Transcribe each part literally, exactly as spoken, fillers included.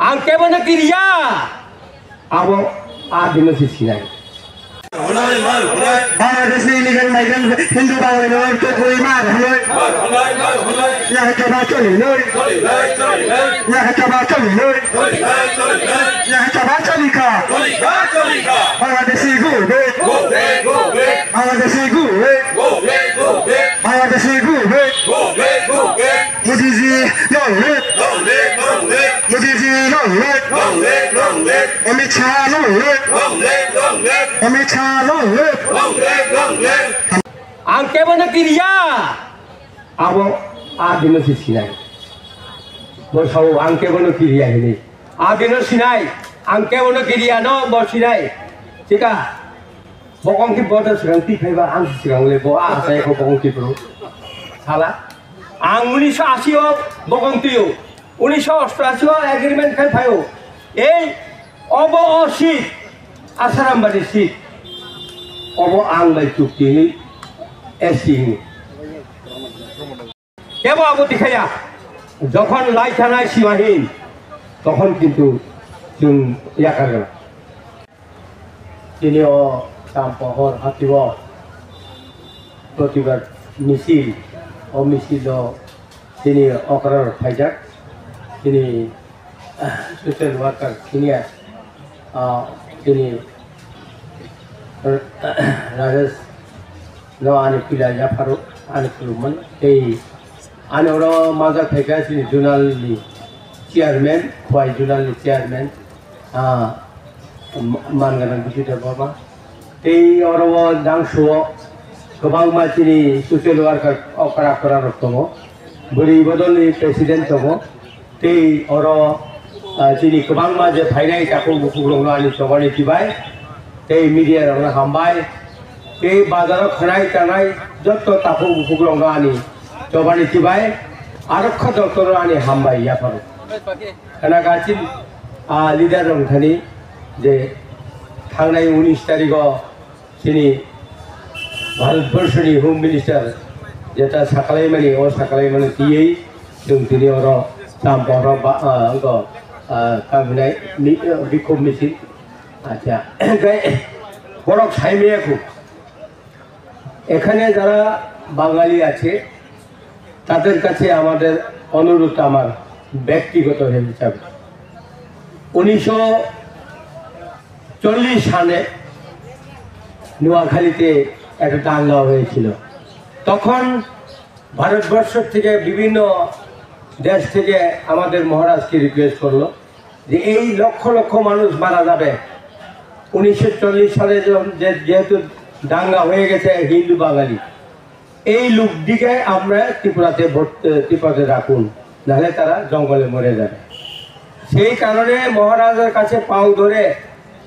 Ang kebono kiriya. Abo a dino si sinai. Bangladesh ni illegal migrant Hindu Bangali no to koi mar hoi. Ya hata ba choli noi. Ya hata ba choli noi. Ya hata ba choli ka. Bangladeshi go back. Bangladeshi go back. Bangladeshi go back. Modi ji long live. Modi ji long live. Amit Shah long live. Amit Shah long live. Ang kebono kiriya. Abo a dino si sinai. Bo sao ang kebono kiriya hini. A dino sinai. Ang kebono kiriya no bo sinai. Chika. Bokong ki bodo sigang ti phaiba ang sigang le bo a sai ko bokong ki bro. Sala. Ang unisho ashi o bokong tiyo. Unisho osto ashi o agreement khai phayo. Ei obo o seat. Asaram badi seat. Obo ang bai chukti ni S C ni. Kebo abo tikhaya. Jokhon lai thanai simahin. Tokhon kintu chwng yakar gana. Tini o tam pohor hati o protibad misil, o misil o tini okra rok phaijak, tini social worker senior, ah, tini Rajesh no ani pila yapharo ani khulumani tei ani oro majak phaikha chini zonal ni chairman, Khowai zonal ni chairman, ah, ma-, manganang Bisudeb Barma. Tei oro o Dangsuo kwbangma chini social worker okra okra rok tongo. Bwrwi bodolni president tongo. Tei oro, ah, chini kwbangma je phainai takhuk bukhuk rokno ani chobani tibai. Tei media rokno hambai. Tei bazaro khanai tanai jotto takhuk bukhuk rokno ani chobani tibai. Aro kha doctor ani hambai yapharo. Khana gachin, ah, leader rok thani je thangnai unis tarigo chini Bharat Borshoni Home Minister jeta sakalaimani, o sakalaimani tiyei chwng tini oro tam pohor ba, ah, wngkha, ah, tam hinai mi-, ah, bikhub misil. Acha, borok saimaya khu. এখানে যারা বাঙালি আছে, তাদের কাছে আমাদের অনুরোধ, আমার ব্যক্তিগত হিসাবে, উনিশশো চল্লিশ সালে নোয়াখালীতে একটা দাঙ্গা হয়েছিল। তখন ভারতবর্ষ থেকে বিভিন্ন দেশ থেকে আমাদের মহারাজকে রিকোয়েস্ট করলো যে এই লক্ষ লক্ষ মানুষ মারা যাবে, উনিশশো চল্লিশ সালে যখন যে, যেহেতু দাঙ্গা হয়ে গেছে হিন্দু বাঙালি, এই লোকটিকে আমরা ত্রিপুরাতে ভর্তি, ত্রিপুরাতে রাখুন, নাহলে তারা জঙ্গলে মরে যাবে। সেই কারণে মহারাজার কাছে পাও ধরে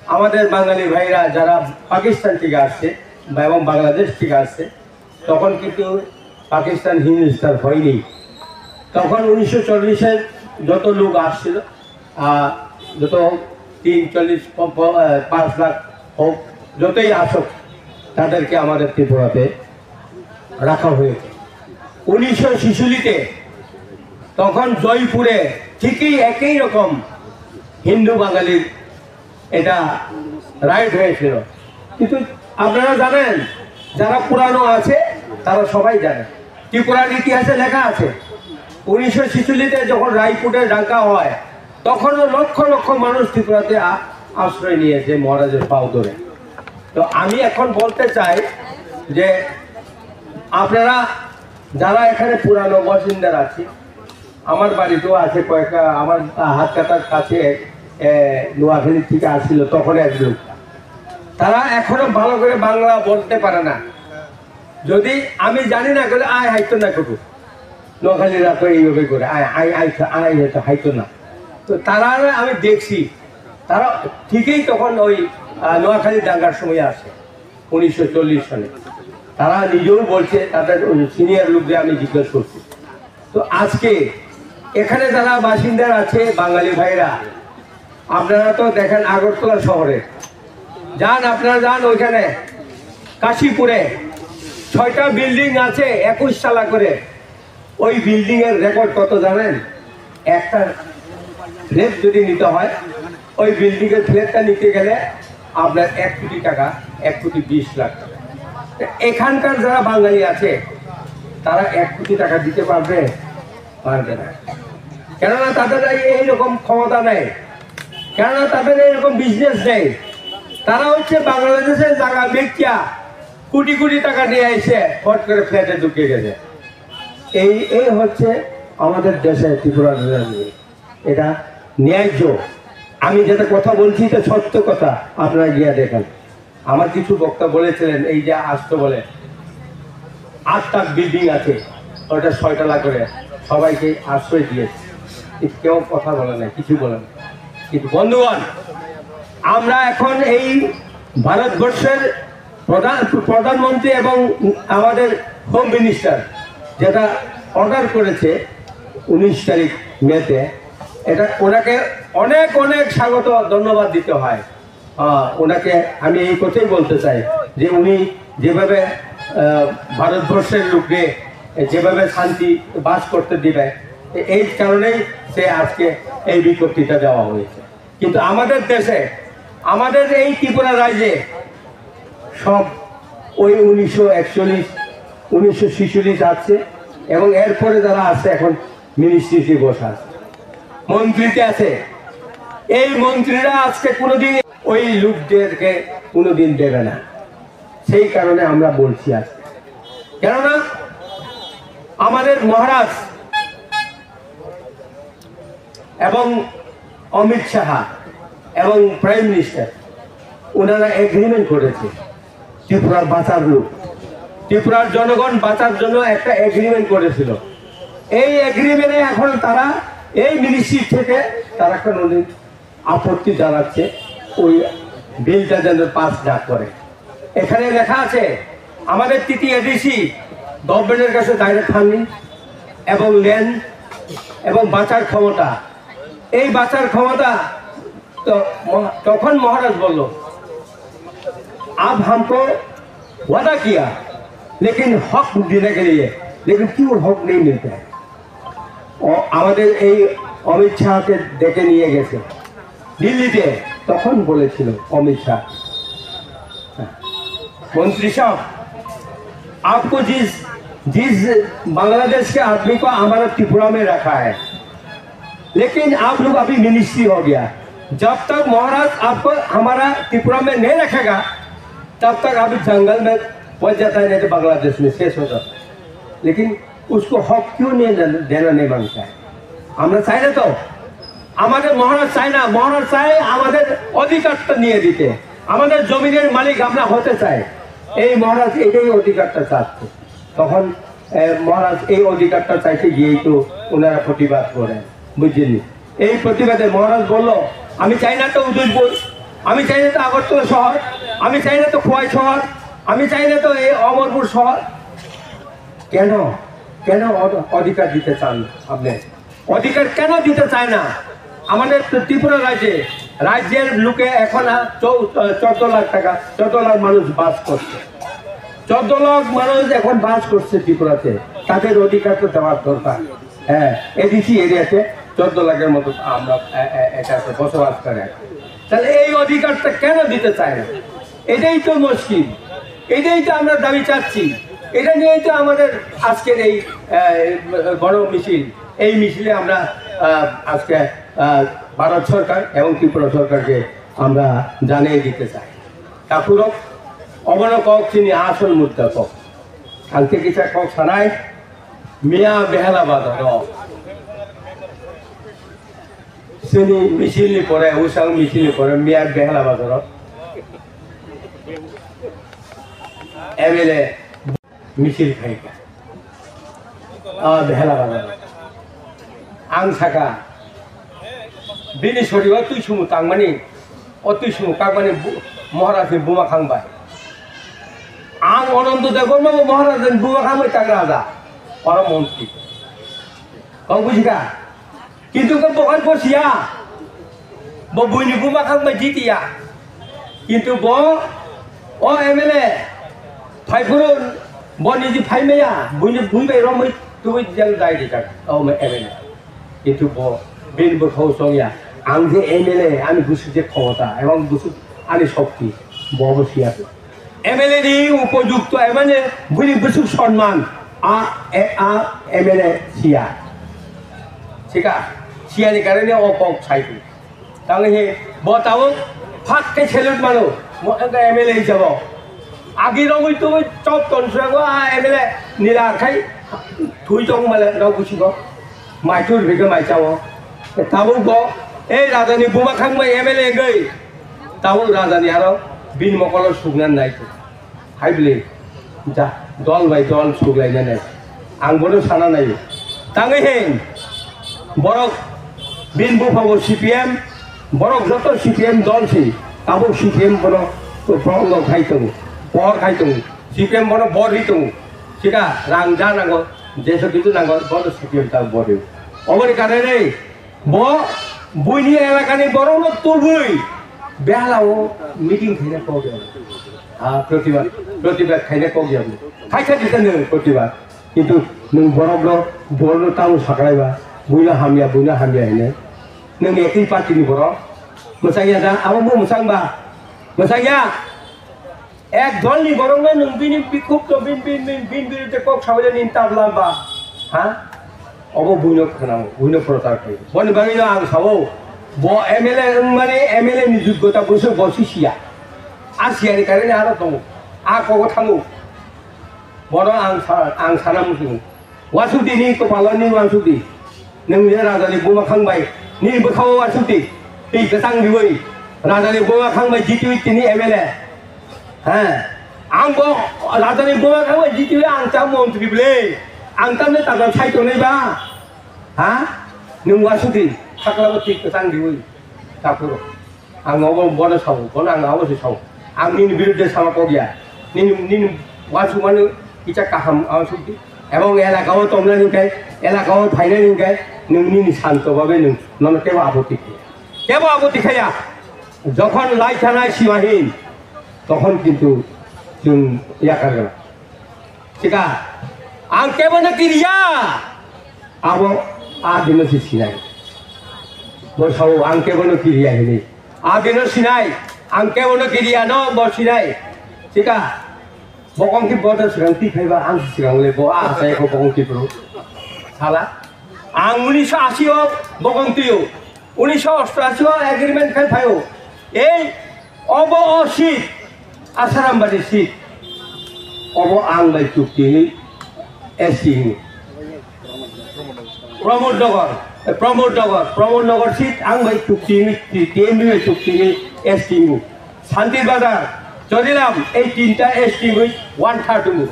আমাদের বাঙালি ভাইরা যারা পাকিস্তান থেকে আসছে বা এবং বাংলাদেশ থেকে আসছে, তখন কিন্তু পাকিস্তান হিন্দুস্তান হয়নি। তখন উনিশশো চল্লিশের যত লোক আসছিল, আহ, যত তিন চল্লিশ প-, প-, আহ, পাঁচ লাখ হোক, যতই আসুক, তাদেরকে আমাদের ত্রিপুরাতে রাখা হয়েছে। উনিশশো ছেচল্লিশে তখন জয়পুরে ঠিকই একই রকম হিন্দু বাঙালির এটা রাইট হয়েছিল। কিন্তু আপনারা জানেন, যারা পুরানো আছে তারা সবাই জানে, ত্রিপুরার ইতিহাসে লেখা আছে, উনিশশো ছেচল্লিশে যখন রায়পুরে দাঙ্গা হয়, তখনও লক্ষ লক্ষ মানুষ ত্রিপুরাতে আ-, আশ্রয় নিয়েছে মহারাজের পাও ধরে। তো আমি এখন বলতে চাই যে আপনারা যারা এখানে পুরানো বাসিন্দারা আছি, আমার বাড়িতেও আছে কয়েকটা, আমার হাত কাটার কাছে, এ, নোয়াখালী থেকে আসছিল তখন এক লোক। তারা এখনো ভালো করে বাংলা বলতে পারে না। যদি আমি জানি না, বলে, "আয়, হাইতো না করবো।" নোয়াখালীরা তো এইভাবে করে, "আয়, আয়, আয়, আয়, হয়তো হাইতো না।" তো তারা, আমি দেখছি, তারা ঠিকই তখন ওই, আহ, নোয়াখালী দাঙ্গার সময় আসে, উনিশশো চল্লিশ সালে। তারা নিজেও বলছে, তাদের ওই সিনিয়র লোকদের আমি জিজ্ঞেস করছি। তো আজকে এখানে যারা বাসিন্দা আছে, বাঙালি ভাইরা, আপনারা তো দেখেন আগরতলা শহরে, যান, আপনারা যান ওইখানে কাশীপুরে ছয়টা বিল্ডিং আছে একুশ তলা করে। ওই বিল্ডিং এর রেকর্ড কত জানেন? একটা ফ্ল্যাট যদি নিতে হয়, ওই বিল্ডিং এর ফ্ল্যাটটা নিতে গেলে আপনার এক কোটি টাকা, এক কোটি বিশ লাখ টাকা। তো এখানকার যারা বাঙালি আছে, তারা এক কোটি টাকা দিতে পারবে? পারবে না। কেননা তাদের এই, এইরকম ক্ষমতা নেই, কেননা তাদের এইরকম বিজনেস নেই। তারা হচ্ছে বাংলাদেশের জায়গা বেচিয়া কোটি কোটি টাকা নিয়ে এসে ফট করে ফ্ল্যাটে ঢুকে গেছে। এই, এই হচ্ছে আমাদের দেশে ত্রিপুরা রাজনীতি। এটা ন্যায্য। আমি যেটা কথা বলছি, এটা সত্য কথা। আপনারা গিয়ে দেখেন, আমার কিছু বক্তা বলেছিলেন, এই যে আসতো বলে আটটা বিল্ডিং আছে, ওটা ছয়তলা করে সবাইকে আশ্রয় দিয়েছে, কিন্তু কেউ কথা বলে না, কিছু বলে না। কিন্তু বন্ধুগণ, আমরা এখন এই ভারতবর্ষের প্রধান, প্রধানমন্ত্রী এবং আমাদের হোম মিনিস্টার যেটা অর্ডার করেছে উনিশ তারিখ মেতে, এটা ওনাকে অনেক অনেক স্বাগত, ধন্যবাদ দিতে হয়। আহ, ওনাকে আমি এই কথাই বলতে চাই যে উনি যেভাবে, আহ, ভারতবর্ষের লোককে যেভাবে শান্তি বাস করতে দিবে, এই কারণেই সে আজকে এই বিজ্ঞপ্তিটা দেওয়া হয়েছে। কিন্তু আমাদের দেশে, আমাদের এই ত্রিপুরা রাজ্যে সব ওই উনিশশো একচল্লিশ, উনিশশো ছেচল্লিশ আসছে এবং এরপরে যারা আছে এখন মিনিস্ট্রিতে বসে আছে, মন্ত্রীতে আছে। এই মন্ত্রীরা আজকে কোনোদিন ওই লোকদেরকে কোনোদিন দেবে না। সেই কারণে আমরা বলছি আজকে, কেননা আমাদের মহারাজ এবং অমিত শাহ এবং প্রাইম মিনিস্টার ওনারা এগ্রিমেন্ট করেছে ত্রিপুরার বাঁচার লোক, ত্রিপুরার জনগণ বাঁচার জন্য একটা এগ্রিমেন্ট করেছিল। এই এগ্রিমেন্টে এখন তারা এই মিনিস্ট্রি থেকে তারা কোনোদিন আপত্তি জানাচ্ছে ওই বিলটা যেন পাস না করে। এখানে লেখা আছে, আমাদের টিটিএডিসি গভর্নমেন্টের কাছে ডাইরেক্ট ফান্ডিং এবং ল্যান্ড এবং বাঁচার ক্ষমতা। এই বাঁচার ক্ষমতা তো মহা-, তখন মহারাজ বলল, "आप हमको वादा किया, लेकिन हक देने के लिए, लेकिन क्यों हक नहीं मिलता है?" ও, আমাদের এই অমিত শাহকে ডেকে নিয়ে গেছে দিল্লিতে, তখন বলেছিল অমিত শাহ, "मंत्री साहब, आपको जिस, जिस बांग्लादेश के आदमी को हमारा त्रिपुरा में रखा है, लेकिन आप लोग अभी मिनिस्ट्री हो गया, जब तक महाराज आपको हमारा त्रिपुरा में नहीं रखेगा, तब तक अभी जंगल में पहुंच जाता है, नहीं तो बांग्लादेश में शेष हो जाता है।" लेकिन उसको हक क्यों नहीं देना, देना नहीं मांगता है? আমরা চাই না তো, আমাদের মহারাজ চায় না, মহারাজ চায় আমাদের অধিকারটা নিয়ে দিতে, আমাদের জমিনের মালিক আমরা হতে চাই। এই মহারাজ এটাই অধিকারটা চাচ্ছে। তখন, এ, মহারাজ এই অধিকারটা চাইতে গিয়েই তো ওনারা প্রতিবাদ করেন, বুঝলেন? এই প্রতিবাদে মহারাজ বলল, "আমি চাই না তো উদয়পুর, আমি চাই না তো আগরতলা শহর, আমি চাই না তো খোয়াই শহর, আমি চাই না তো এই অমরপুর শহর।" কেন, কেন অধ-, অধিকার দিতে চান আপনি? অধিকার কেন দিতে চায় না? আমাদের তো ত্রিপুরা রাজ্যে, রাজ্যের লোকে এখন আর চৌ-, চোদ্দ লাখ টাকা, চোদ্দ লাখ মানুষ বাস করছে। চোদ্দ লাখ মানুষ এখন বাস করছে ত্রিপুরাতে, তাদের অধিকার তো দেওয়ার দরকার। হ্যাঁ, এডিসি এরিয়াতে চোদ্দ লাখের মতো আমরা, এ, এ, এটাতে বসবাস করে। তাহলে এই অধিকারটা কেন দিতে চায় না? এটাই তো মুশকিল, এটাই তো আমরা দাবি চাচ্ছি, এটা নিয়েই তো আমাদের আজকের এই, আহ, গণমিছিল। এই মিছিলে আমরা, আহ, আজকে, আহ, ভারত সরকার এবং ত্রিপুরা সরকারকে আমরা জানিয়ে দিতে চাই। Takhurok, obono kok chini asol mudda kok. Ang tei kisa kok sanai, miya Behela bazaro. Chini misil ni pore, usang misil ni pore, miya Behela bazaro. M L A misil khaika. Ah, Behela bazar. Ang saka, bini sori o twi sumu tangmani, o twi sumu kakmani bu-, Maharaj ni buma khang bai. Ang Anando Debbarma bo Maharaj ni buma khang bai tang raja, oro montri. Kok bujika? Kintu kok bokan bo siya. Bo buini buma khang bai jitiya. Kintu bo o M L A phai phuru bo niji phai maya, buini bui bai romwi tubui jang dai di kaka. O M L A. Kintu bo Bini bwkhao chongya. Ang je M L A, ani bwswk je khomota, ebong bwswk ani shokti, bo bo siya. M L A ni upojukto, emane bini bwswk sonman, a, e, a M L A siya. Sika, siyani karone o kok sai. Tangwi he, bo tabuk phak khe salute mano, mo wngkha M L A hisabo. Agi rogwi tongwi chop tonswrago a M L A nila khai thui tong male rok busigo. Mai tur bigwi mai chao. Tabuk bo, ei rajani buma khangbai M L A wngwi, tabuk rajani aro bini mokolo sukna nai. Hai bwlwi, ja, dol bai dol suklainani. Ang bono sana naio. Tangwi hin, borok bini bupha bo C P M, borok joto C P M dol si, tabuk C P M bono prondo khai tongo, bor khai tongo, C P M bono bor ri tongo. Sika rang ja nango, jeso kitu nango, bono C P M ta bor ri. Oboni karone bo buini elakani borokno tubui behalao meeting khaina kok ya. Ah, protibad, protibad khaina kok ya. Khaisa kisa nung protibad. Kintu nung borokno, borokno tamo saklaiba, buino hamya, buino hamya hinwi. Nung ekhi party ni borok. Mwsang ya da, abo bo mwsang ba. Mwsang ya. Ek dol ni borok no nwng bini bikhuk to bin, bin, bin, bin biruddhe kok sabaile nini tabla ba, ha? Obo buino khwnao, buino prochar khaio. Boni bagwi no ang sao, bo M L A wngmani M L A ni jogota buso bo si siya. A siya ni karone aro tongo. A kogo thango. Bono ang sa-, ang sana muchungo. Wasukdi ni kopalo ni wasukdi. Nwng je raja ni buma khang bai. Ni bwkhao wasukdi. Twi kwchang riwi. Raja ni buma khang bai jitiwi tini M L A. Ha. Ang bo raja ni buma khang bai jitiwi ang cha montri ble. Ang tamne tajan sai tongnai ba. Ha? Nwng wasukdi. Sakla bo twi kwchang riwi. Takhuro. Ang obo bono sao, bono ang abo se sao. Ang nini biruddhe sama kok ya. Nini, nini wasukmano kisa kaham ang sukdi. Ebong elakao tongnani hwnkhe, elakao phainani hwnkhe, nwng nini santo babe nwng, nono kebo apotti khaya. Kebo apotti khaya. Jokhon lai thanai simahin, tokhon kintu chwng yakar gana. Sika, ang kebono kiriya. Abo a bino si sinai. Bo sao ang kebono kiriya hinwi. A bino sinai, ang kebono kiriya no bo sinai. Sika, bokong ki bodo sigang ti phaiba ang sigang le bo a sai ko bokong ki bro. Sala, ang unisho ashi o bokong tiyo. Unisho ostashi o agreement khai phaio. Ei obo o seat, Asarambari seat. Obo ang bai chukti ni S T ni. Pramod Nagar, eh, Pramod Nagar, Pramod Nagar seat ang bai chukti ni, T M B bai chukti ni S T ni. Santir Bazar, Chorilam, ei tinta S T ni one third mu.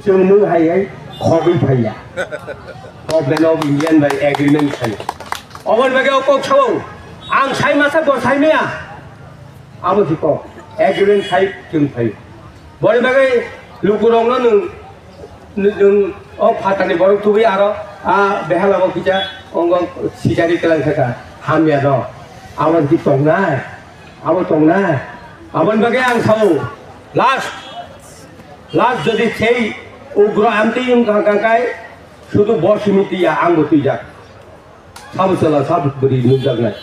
Chwng nwng hai hai khogwi phaiya. Government of Indian bai agreement khai. Oboni bagwi o kok sao, ang sai masa bo sai maya. Abo si kok, agreement khai chwng phai. Boni bagwi lukurokno nwng, nwng o phatani borok tubui aro a behala bo kisa ongo sijari kelang kha hamya no. Abo si tongnai, abo tongnai. Aboni bagwi ang sao, last, last jodi sei ugra amtwi wngkha kha kai, sudu bo simi twiya, ang bo twijak. Sabo chwla sabo bwrwi nukjaknai.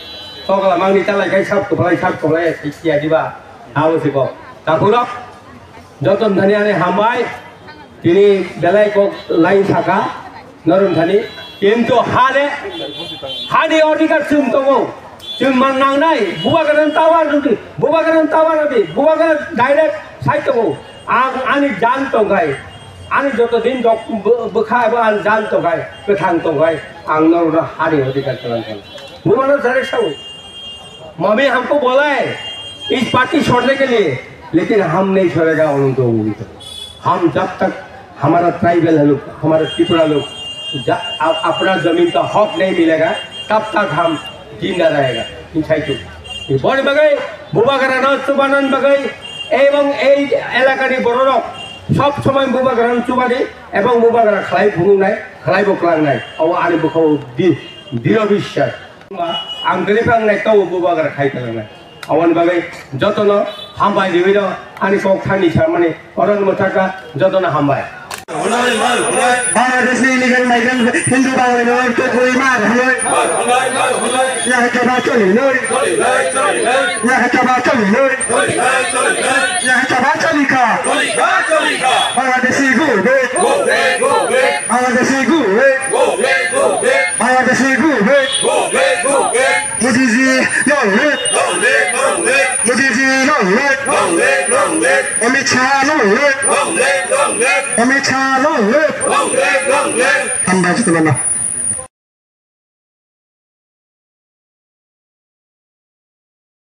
Tokla mangni talai khai sab kwplai sab kwplai siya diba. Abo se kok. Takhurok. Joton thani ani hambai. Tini belai kok lain saka. Noron thani. Kintu hane. Hani odhikar chwng tongo. Chwng man nangnai. Bubagra tawa rudi. Bubagra tawa rudi. Bubagra direct sai tongo. Ang ani jan tongkhai, ani joto din dok bw-, bwkha ebo ani jan tongkhai, kwthang tongkhai, ang norokno hani odhikar kwlang kha. Bumano jare sao, "Mami hamko bolai, is party chhodne ke liye, lekin hum nahi chhodega, unto unto. Hum jab tak hamara tribal hai log, hamara Tripura log, ja-, a-, apna zameen ka hak nahi milega, tab tak hum jinda rahega." Insai tu. Boni bagwi, Bubagrano chubanan bagwi, ebong ei elakani bororok sob somoi Bubagrano chubadi, ebong Bubagra khlai phunuknai, khlai bo klangnai. Abo ani bwkhao di-, diro biswas. Ang belai phang nai tao Bubagra khai klangnai. Aboni bagwi jotono hambai riwi rw ani kok thani samani oron mwthaka jotono hambai. Bangladesh ni illegal migrant Hindu Bangladesh to koi mar huloi. Yaha chaba choli noi. Yaha chaba choli noi. Yaha chaba choli ka. Bangladeshi go back. Bangladeshi go back. Bangladeshi go back. Modi ji long live. Modi ji long live. Amit Shah long live. Amit Shah long live. Hambai chwla.